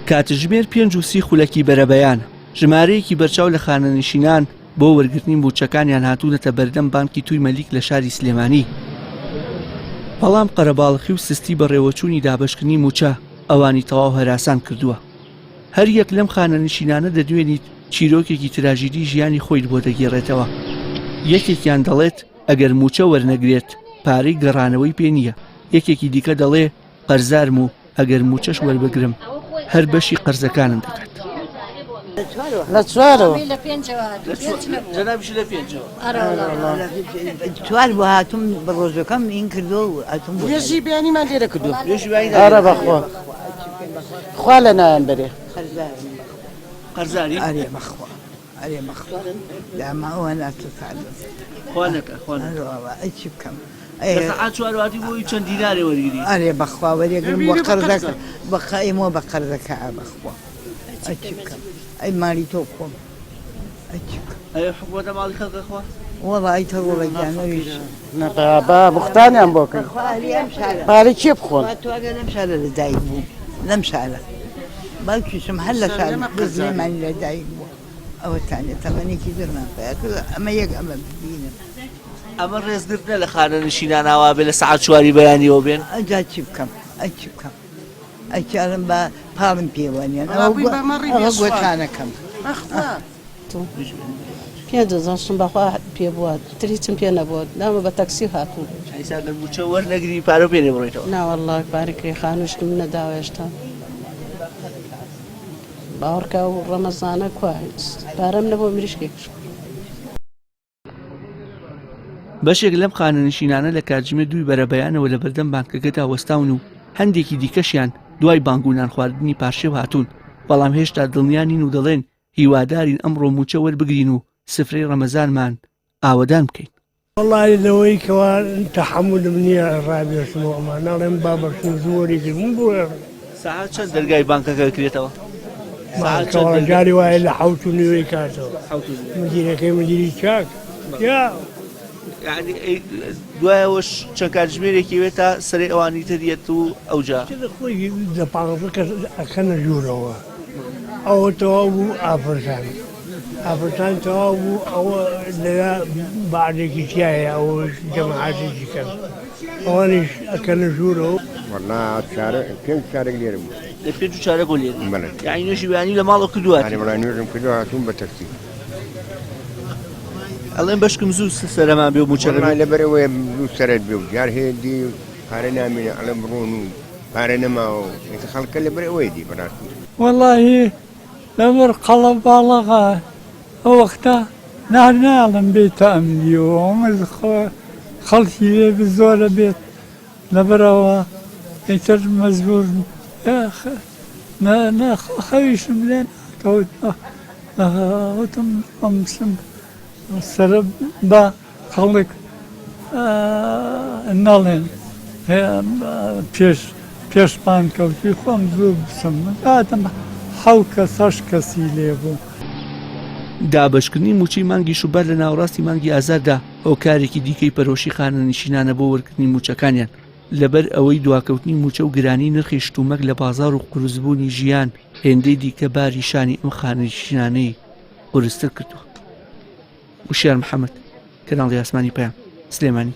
کاتژمێر 5 و 30 خولەکی بەرەبەیانە، ژمارەیەکی بەرچاو لە خانەنشینان بۆ وەرگرتنی مووچەکانیان هاتوونەتە بەردەم بانکی توی مەلیک لە شاری سلێمانی. بەڵام قەرەباڵخی و سستی بەڕێوەچوونی دابەشکردنی مووچە ئەوانی تەواو هەراسان کردووە. هەر یەک لەم خانەنشینانە دەدوێنیت چیرۆکێکی تراژیدی ژیانی خۆیت بۆ دەگێڕێتەوە. یەکێکیان دەڵێت ئەگەر مووچە وەرنەگرێت پارەی گەڕانەوەی پێ نییە، یەکێکی دیکە دەڵێ قەرزارم و ئەگەر مووچەش وەربگرم هەر بەشی قەرزەکانم دەکات. لە چوارەوە. جەنابیش لە پێنجەوە. چوار بۆ هاتوم بە ڕۆژەکەم این کردو و هاتوم بۆ نوێژی بەیانیمان لێرە کردو نوێژی بەیانی ئارە بەخوا خوا لە نایان بەرێ. قەرزاری؟ ئەرێ بەخوا ئەرێ بەخوا داما ئەوە ناتەتعلم خوا نەکا خوا نەکا. ئەرێ وەڵا ئەی چی بکەم لە سەعات چوار واتی بۆی چەند دینارێ وەرگری؟ ئەرێ بەخوا وەرێگرم بۆ قەرزەکە بەخوا ئێمە بە قەرزەکە بەخوا ئەی چی بکەم ئەی ماڵی تۆ بخۆم ئەی چی بکەم ئەی حکومەتە ماڵی خەڵک ئەخوا؟ وەڵا ئەی تۆ ڕۆڵە گیان ئەویش نا بابا بوختانیان بۆ کرد بەخوا ئەری ئەم شارە پارەی کێ بخۆن؟ خوا تۆ ئەگەر لەم شارە لە دایک بووم لەم شارە باوکیشم هەر لە شاری سلێمانی لە دایک بووە ئەوەتانێ تەمەنێکی زۆرمان پیا کرد ئەمە یەک ئەمە ببینم. ئەمە ڕێزگرتنە لە خانەنشینان ئاوا بێ لە سەعات چواری بەیانیەوە بێن؟ ئەجا چی بکەم ئەی چی بکەم ئەی چی ئەڵێم با پاڵم پێوە نییە وەڵا بووین بە مەڕی ئەوە بێ سوار گۆچانەکەم. بەخوا. 5000 شتم بەخوا پێ بووە تر هیچم پێ نەبووە دامە بە تەکسی هاتووم. ئیسا گەر مووچە وەرنەگری پارەو پێ نیە بڕۆیتەوە؟ ناوەڵا پارەی کرێ خانووشتم نەداوە هێشتا. باوەڕکە ئەو ڕەمەزانە کوا هیچ پارەم نەبووە مریشکێکیش کڕم. بەشێک لەم خانەنشینانە لە کاتژمێر دووی بەرەبەیانەوە لە بەردەم بانکەکەدا وەستاون و هەندێکی دیکەشیان دوای بانگ و نانخواردنی پارشێو هاتوون، بەڵام هێشتا دڵنیا نین و دەڵێن هیوادارین ئەمڕۆ مووچە وەربگرین و سفرەی ڕەمەزانمان ئاوەدان بکەین. وەڵایی لەوەی کەوا تەحەمولم نییە ڕابێشمەوە ئەمان ناڵێم با بەشم زوو وەریگرم بۆ سەعات چەند دەرگای بانکەکە ئەکرێتەوە؟ سەعات چەند کەوا جاری وایە لە حەوت و نیوەی کاتەوە مدیرەکەی مدیری چاک یا یعنی دوایەوەش چەند کاتژمێرێکی وێت تا سەرەی ئەوانی تر یەت و ئەوجا خۆی لە پانزە کەس ئەکەنە ژوورەوە ئەوە تەواو بوو ئافرەتان ئافرەتان تەواو بوو ئەوە لەوێ بەعدێکی تیایە ئەوەش جەماعەتێکی کەن ئەوانیش ئەکەنە ژوورەوە. وەڵا چارە پێنج چارەک لێرە بوو. لە پێنج و چارەک و لێرە. بەڵێ. یانی نوێژی بەیانی لە ماڵەوە کردووە. ئەرێ وەڵا نوێژم کردووە هاتووم بە تەکسی. ئەڵێن بەشکم زوو سەرەمان بێ و مووچە وەڵا لەبەر ئەوەیە زوو سەرت بێ و جار هەیە دی پارە نامێنێ ئەڵێ بڕۆن و پارە نەماوە و ئیتر خەڵکە لەبەر ئەوەیە دی بەڕاستی. وەڵاهی لەبەر قەڵەباڵغە ئەو وەختە نا ناڵم بێتە ئەم دیوە ئەمە خەڵکی لێ زۆرە بێت لەبەرئەوە ئیتر مەجبوور خەویشم لێ ناکەوت وتم بچم سەرە بە خەڵک نەڵێن پێش پێشمان کەوتوی خۆم زوو بچم هاتم حەو کەس هەشت کەسی لێ بوو. دابەشکردنی مووچەی مانگی شوبات لە ناوەڕاستی مانگی ئازاردا هۆکارێکی دیکەی پەرۆشی خانەنشینانە بۆ وەرگرتنی مووچەکانیان، لەبەر ئەوەی دواکەوتنی مووچە و گرانی نرخی شتومەک لە بازاڕ و قورسبوونی ژیان هێندەی دیکە باری شانی ئەم خانەنشینانەی قورستر کردووە. وشیار محەمەد، کەناڵی ئاسمانی پەیام، سلێمانی.